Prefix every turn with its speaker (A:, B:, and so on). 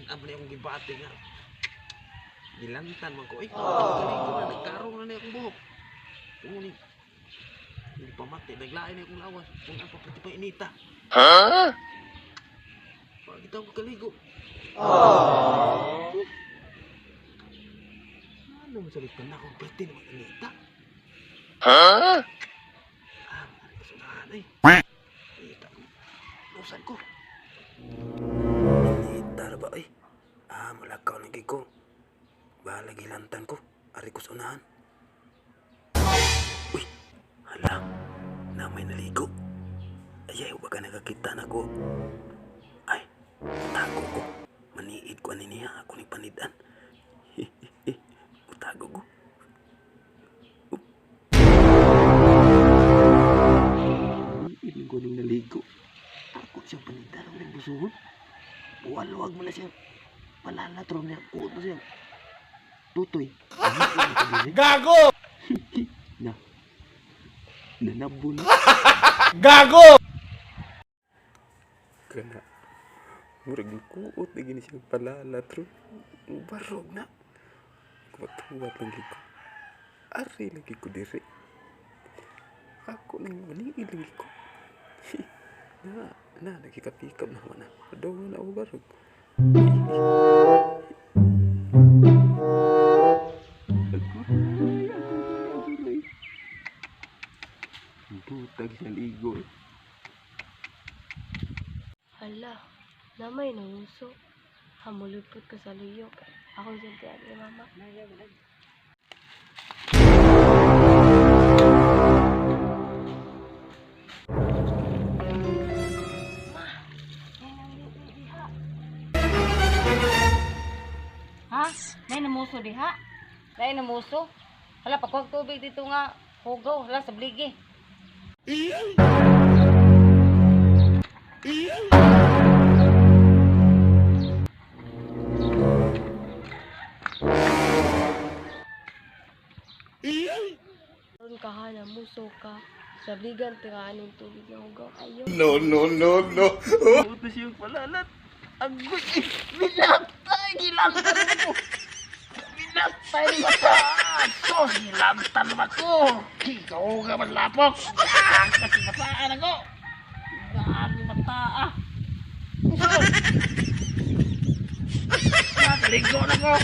A: Tan-ab na akong gibati nga. Gilantan man ko eh. Kaligo na, nagtarong na na akong buhok. Tungod ni. Hindi pa mati, naglain na akong lawas. Kung ang papati pa inita. Huh? Bakit ako kaligo? Aww. Ano mo sabi pa na akong pwede naman inita? Huh? Ah, kasunahan eh. Inita ko. Lusan ko. Inita na ba eh? Ah, malakaw na ko. Bahala gilantan ko. Ari ko sa unahan. Uy, hala. Na may naligo. Ayaw, baka nakakita na ko. Ay, tago ko. Maniid ko ani niya. Ako ni panidan. Utago ko. Maniid ko ning naligo. Ako siyang panidan. Ako ning busuhon. Walwag mo na siya. Palalatro niya. Kuot mo siya. Tutoy.
B: Gago!
A: Na. Nanabo na.
B: Gago!
A: Kana. Murag kuot na gini siyang palalatro. Barog na. Kumatuwat lang ko. Ari lagi ko diri. Ako nang maniil lagi ko. Na, na, nagkikapikap na na. Daw na ako barog. Aguray, aguray, aguray. Butag sa ligo eh.
C: Hala, namay nanguso. Hamulupot ko sa luyo. Ako sultian ni mama. Ma, may nanguso diha.
D: Ha? Nay namuso diha. Nay namuso. Hala pagkuha tubig dito nga hugaw, hala sa bligi.
C: Karon ka ha, namuso ka. Sabligan, tiraan ng tubig na hugaw. Ayo.
B: No, no, no, no.
A: Puto siyang palalat. Agoy! Binatay! Gilantan mo! Binatay ni bataan! Sos! Gilantan mo ko! Ikaw ka man lapok! Ah, kasi bataan ako! Gaan ni bataa! Sos! Nakaligo na ko!